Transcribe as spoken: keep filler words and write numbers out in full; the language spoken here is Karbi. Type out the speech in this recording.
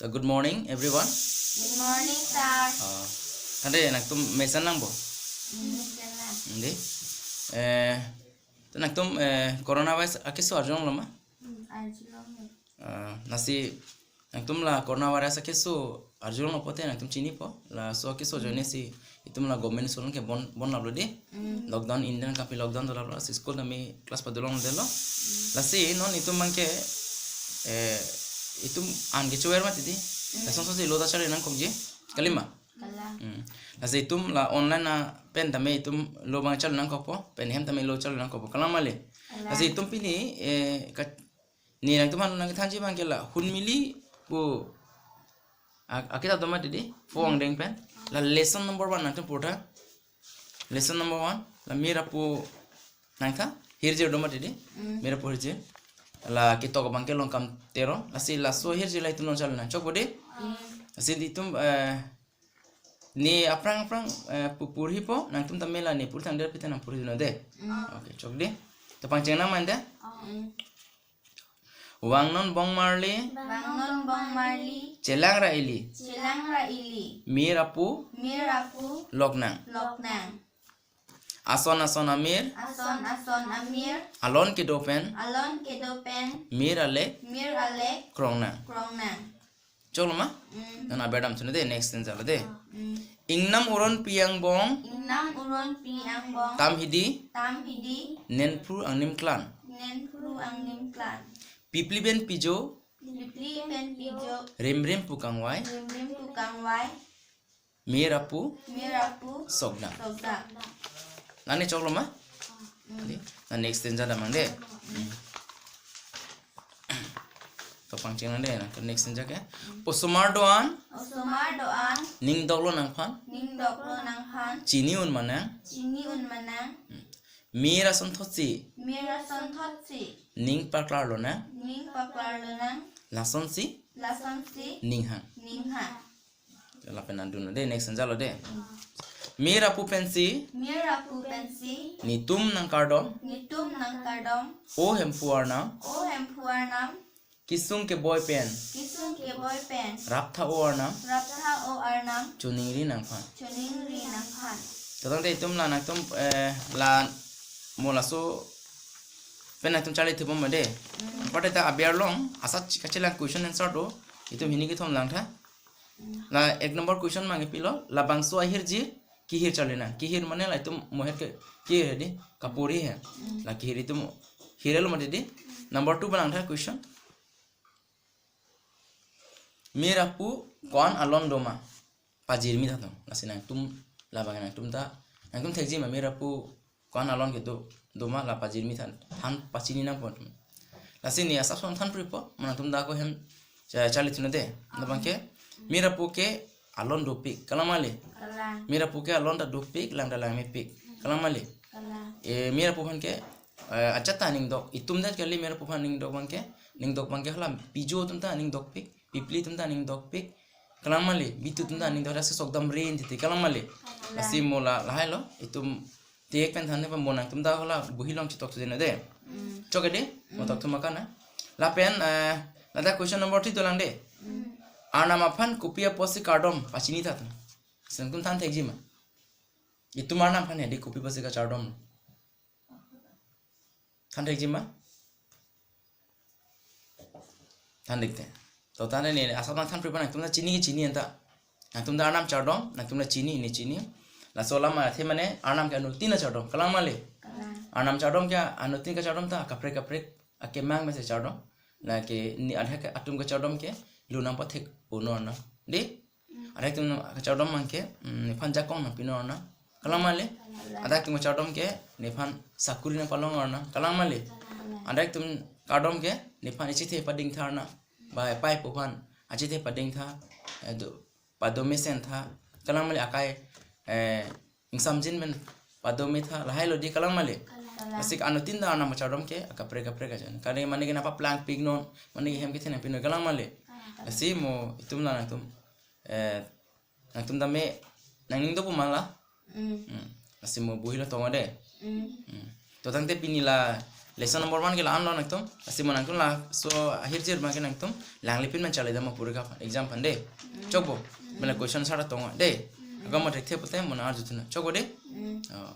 Good morning, everyone. Good morning, sir. Ah, tangte nangtum mesen lang bo? Hmm, mesen lang. Hindi. Eh, to nangtum, eh, coronavirus akeso arjulonglo ma? Hmm, arjulonglo. Ah, lasi nangtum la coronavirus akeso arjulonglo pote nangtum chinipo. Laso akeso ajoine si itum la government school ke bon, bon laplo dei. Hmm. Lockdown, India nangkapi lockdown do laplo, lasi school tame class padolongdetlo. Hmm. Lasi non itum abangke, eh, itum an kechover mati dei. Hmm. Lasonsi lo ta charli nangkokji. Kalima? Kalang. Hmm. Lasi itum la online apen tame itum lo abang charli nangkokpo, pen hem tame lo charli nangkokpo. Kalang ma le? Kalang. Lasi itum pini, eh, ka, ne nangtum aphan nangkethanji abangke la Hunmili pu a, akitap do mati dei, phone angdeng pen. La lesson number one nangtum purtha. Lesson number one, la mir apu nangtha, hirjir do mati dei. Mm. Mir apu hirjir. La ketok abangke Longkam Teron, lasi laso hirjir la itum non charli nang. Chokpo dei? Mm. Lasi itum, eh, ne aphrang aphrang, eh, pu purhipo, nangtum tame la ne pur thangdet pen nang purhi non dei. Mm. Okay, chok dei. To pangcheng nang ma dei. Mm. Vangnon bong marli. Vangnon bong marli. Chelang ra ili. Chelang ra ili. Mir apu. Mir apu. Loknang. Loknang. Ason ason amir. Ason ason amir. Alon kedo pen. Alon kedo pen. Mir alek. Mir alek. Krongnang. Krongnang. Choklo ma? Mm. Non aber damthu non dei, next stanza lo dei. Mm. Ingnam uronpi angbong. Ingnam uronpi angbong. Tam hidi. Tam hidi. Nenphru angnim klan. Nenphru angnim klan. Pipli pen pijo. Pipli pen pijo. Rimrim pu kangvai. Rimrim pu kangvai. Mir apu. Mir apu. Sokdam. Sokdam. Lani choklo ma? Mm. Dei. La next stanza damnang dei. Mm. To pangcheng nang dei, nangtum next stanza ke. Osomar do-an. Osomar do-an. Ning doklo nangphan. Ning doklo nangphan. Chini un manang. Chini un manang. Mm. Mir asonthotsi. Mir asonthotsi. Ning paklarlo nang. Ning paklarlo nang. Lasonsi. Lasonsi. Ning hang. Ning hang. Lapen adun dei, next stanza lo dei. Mir apu pensi. Mir apu pensi. Netum nangkardom. Netum nangkardom. O Hemphu arnam. O Hemphu arnam. Kesung keboi pen. Kesung keboi pen. Raptha o arnam. Raptha o arnam. Choningri nangphan. Choningri nangphan. To tangte itum la nangtum, eh, la mo laso pen nangtum charli thubom ma dei. Mm. But ta aber along asat kachelang question answer do. Itum hini kethom langtha. Mm. La ek number question abangke pilo, labangso ahirjir kehir charli nang. Kehir mane la itum mohet ke kehir dei, kapuri he. Mm. La kehir itum hirlo mati dei. Number two abang langtha question. Mir apu ko-an alon do ma? Pajirmi tha tong. Lasi nangtum labang nangtum ta, nangtum thekji ma mir apu ko-an alon kedo, do ma la pajirmi tha, than pachini nangpo. Lasi ne asap son than pripo, mo nangtum ta ako hem cha-, charli thu non dei. Labangke, mir apu ke alon dopik, kalang ma le? Kalang. Mir apu ke alon ta dopik, lang ta langmepik, kalang ma le? Kalang. Eh, mir apu aphan ke, eh, ajat ta ning dok, itum det kali mir apu aphan ning dok abangke, ning dok abangke hala pijo atum ta ning dokpik, pipli atum ta ning dokpik, kalang ma le? Bitu atum ta ning dok, lasi sokdam rin titi, kalang ma le? Kalang. Lasi mo la, lahai lo, itum thek pen than ne pa mo nangtum ta hala bohi along chetok thu non dei. Mm. Chok dei, mo tok thu ma kana. Lapen, eh, ladak question number three dolang dei. Mm. Arnam aphan kopi apotsi kardom pachini tha tong. Lasi nangtum than thekji ma? Itum arnam aphan hedi kopi apotsi kachardom? Than thekji ma? Than thekte. To than ne asap nangthan pripo, nangtum ta chini chini anta. Nangtum ta arnam chardom, nangtum ta chini, ne chini. Laso alam athe mane arnam ke anuttin chardom, kalang ma le? Kalang. Arnam chardom ke anuttin kachardom ta kaprek kaprek akemang mesen chardom. Lake ne adhak atum kachardom ke lo nangpathek pono arnam. Dei? Adai atum kachardom abangke, mm, nephan jakong nangpinon arnam, kalang ma le? Kalang. Adai atum kachardom ke nephan sakuri nangpalong arnam, kalang ma le? Kalang. Adai atum kardom ke nephan echethe padingtha arnam, ba epai epo aphan achethe padingtha, eh, do, pado mesen tha, kalang ma le? Akai, eh, ingsamjin pen pado metha, lahai lo dei, kalang ma le? Kalang. Lasi anuttin ta arnam kachardom ke akaprek kaprek ajoine. Kali mane ke nangpaplangpik non, mane ke hem kethe nangpinon, kalang ma le? Kalang. Lasi mo itum la nangtum, eh, nangtum tame nangning dopo ma la? Mm. Mm. Lasi mo bohi lo tong dei. Mm. Mm. To tangte pini la Lesson number one ke la-an lo nangtum. Lasi mo nangtum laso ahirjir abang ke nangtum langlipin man charlidam ma porikha aphan, exam aphan de. Chokpo. Mela question sar tong de. Ako mo thekthe pote mo nang arjuthu nang. Chokpo de. Oh.